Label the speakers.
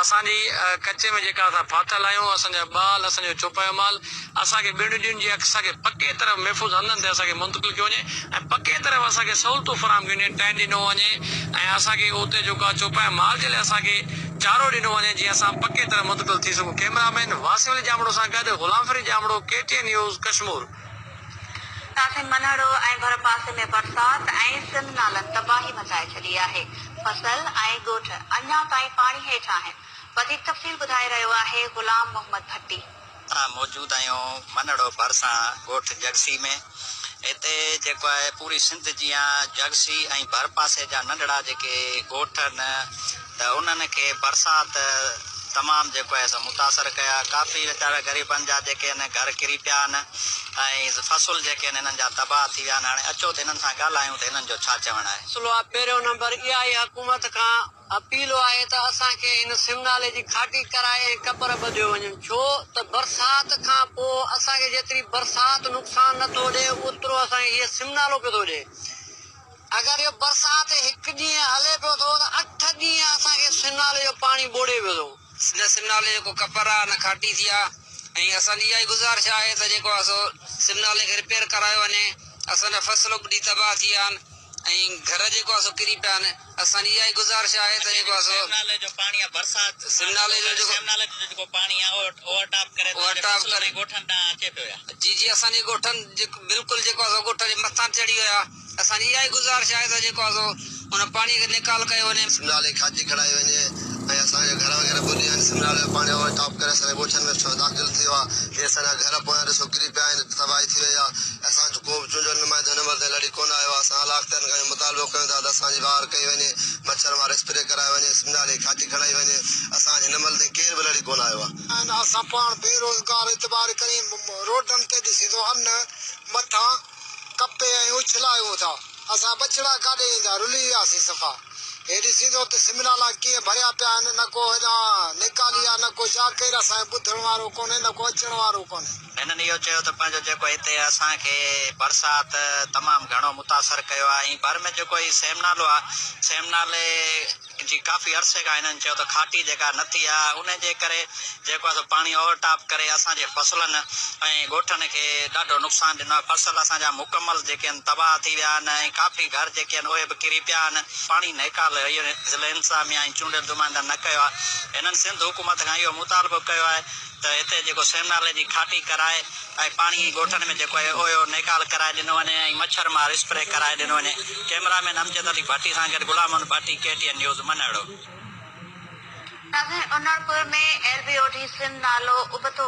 Speaker 1: اسان جي ڪچي ۾ جيڪا اسان ڦاٿل آهيون اسان جا ٻال اسان جو چوپايو مال اسان کي ٻن ڏينهن جي اسان کي پڪي طرف محفوظ هنڌن تي اسان کي منتقل ڪيو وڃي ۽ پڪي طرف اسان کي سهولتون فراهم ڪيون وڃن ٽينٽ ڏنو وڃي ۽ اسان کي اتي جيڪو آهي چوپايو مال جي لاء اسان کي چارو ڏنو وڃي جيئن اسان پڪي طرح منتقل ٿي سگهون ڪئميرا مين واسم علي ڄامڙو سان گڏ Ghulam Farid Jamro K T N news Kashmore.
Speaker 2: Qasim Manhro ۽ ڀرپاسي ۾ برسات ۽ سم نالن تباهي مچائي ڇڏي آهي، فصل ۽ ڳوٺ اڃا تائين پاڻي هيٺ آهن، وڌيڪ تفصيل ٻڌائي رهيو آهي غلام محمد ڀٽي.
Speaker 3: اسان موجود آهيون منهڙو ڀرسان ڳوٺ جڳسي ۾ هتي جيڪو آهي پوري سنڌ جيان جڳسي ۽ ڀرپاسي جا ننڍڙا جيڪي ڳوٺ آهن ته انهن کي برسات تمام جيڪو آهي سو متاثر ڪيا ڪافي ويچارا غريبن جا جيڪي آهن گهر ڪري پيا آهن ۽ فصل جيڪي آهن انهن جا تباهه ٿي ويا آهن هاڻي اچو ته انهن سان ڳالهايون ته انهن جو ڇا چوڻ آهي.
Speaker 4: مسئلو آهي پهريون نمبر اها ئي حڪومت کان اپيل آهي ته اسان کي هن سم نالي جي کاٽي ڪرائي ۽ ڪپر ٻڌيو وڃن ڇو ته برسات کان پوء اسان کي جيتري برسات نقصان نه ٿو ڏي اوترو اسان کي هيء سم نالو پيو ٿو ڏي اگر اهو برسات هڪ ڏينهن هلي پيو ٿو ته اٺ ڏينهن اسان کي سم نالي جو پاڻي ٻوڙي پيو ٿو.
Speaker 5: نه سم نالي جو ڪو ڪپر آ نه کاٽي ٿي آ ۽ اسان جي اها ئي گذارش آهي ته جيڪو آ سو سم نالي کي رپيئر ڪرايو وڃي اسان جا فصل ٻڏي تباهه ٿي ويا آهن ۽ گهر جيڪو آ سو ڪري پيا آهن اسان جي اها ئي گذارش آهي ته جيڪو آ سو
Speaker 3: سم نالي جو پاڻي آ برسات
Speaker 5: سم نالي جو جيڪو
Speaker 3: سم نالي جو جيڪو پاڻي آ اهو اوور ٽاپ ڪري
Speaker 5: اوور ٽاپ ڪري
Speaker 3: ڳوٺن ڏانهن اچي پيو يا
Speaker 5: جي جي اسان جي ڳوٺن بلڪل جيڪو آ سو ڳوٺ جي مٿان چڙهي ويو آ اسان جي اها ئي گذارش آهي ته جيڪو آهي سو ان پاڻي کي نيڪال ڪيو وڃي.
Speaker 6: سم نالي کاڄي کڻائي وڃي ۽ اسان جا گهر وغيره ٻڏي ويا آهن سم نالي جو پاڻي اوور ٽاپ ڪري اسان جي ڳوٺن ۾ داخل ٿي ويو آهي هي اسان جا گهر پويان ڏسو ڪري پيا آهن تباهي ٿي وئي آهي اسان جو ڪو به چونڊيل نمائندو هن مهل تائين لڙي ڪونه آيو آهي اسان اعليٰ اختيارين کان اهو مطالبو ڪيون ٿا ته اسان جي واهر ڪئي وڃي مڇر مار اسپري ڪرائي وڃي سم نالي کاڄي کڻائي وڃي اسان جي هن مهل تائين ڪير به لڙي ڪونه آيو آهي.
Speaker 7: آهن اسان پاڻ بيروزگار اعتبار ڪرين روڊن تي ڏسين ٿو ان مٿان ڪپي ۽ اڇلايون ٿا. اسان ٻچڙا ڪاڏي ايندا، رلي وياسين صفا. هي ڏسين ٿو ته سمنالا ڪيئن ڀريا پيا آهن، نه ڪو هيڏانهن نيڪالي آ، نه ڪو ڇا، ڪير اسان کي ٻڌڻ وارو ڪونهي، نه ڪو اچڻ وارو ڪونهي.
Speaker 3: هنن اهو چيو ته پنهنجو جيڪو هتي اسان کي برسات تمام گهڻو متاثر ڪيو آهي ۽ ڀر ۾ جيڪو هي سيم نالو آهي سيم نالي جي ڪافي عرصي کان هنن چيو ته کاٽي جيڪا نه ٿي آهي ان جي ڪري جيڪو آهي سو پاڻي اوور ٽاپ ڪري اسان جي فصلن ۽ ڳوٺن کي ڏاڍو نقصان ڏنو آهي فصل اسان جا مڪمل جيڪي آهن تباهه ٿي ويا آهن ۽ ڪافي گهر جيڪي آهن اهي به ڪري پيا آهن پاڻي نيڪال ضلعي انتظاميا ۽ چونڊيل نمائندن نه ڪيو آهي هنن سنڌ حڪومت کان اهو مطالبو ڪيو آهي ته هتي جيڪو سيم نالي جي کاٽي ڪرائي ۽ پاڻي ڳوٺن ۾ جيڪو آهي اهو نيڪال ڪرائي ڏنو وڃي ۽ مڇر مار اسپري ڪرائي ڏنو وڃي ڪئميرا مين امجد علي ڀٽي سان گڏ Ghulam Muhammad Bhatti K T N news Manhro.
Speaker 2: ناظرين Unarpur ۾ L B O D سم نالو ابتو.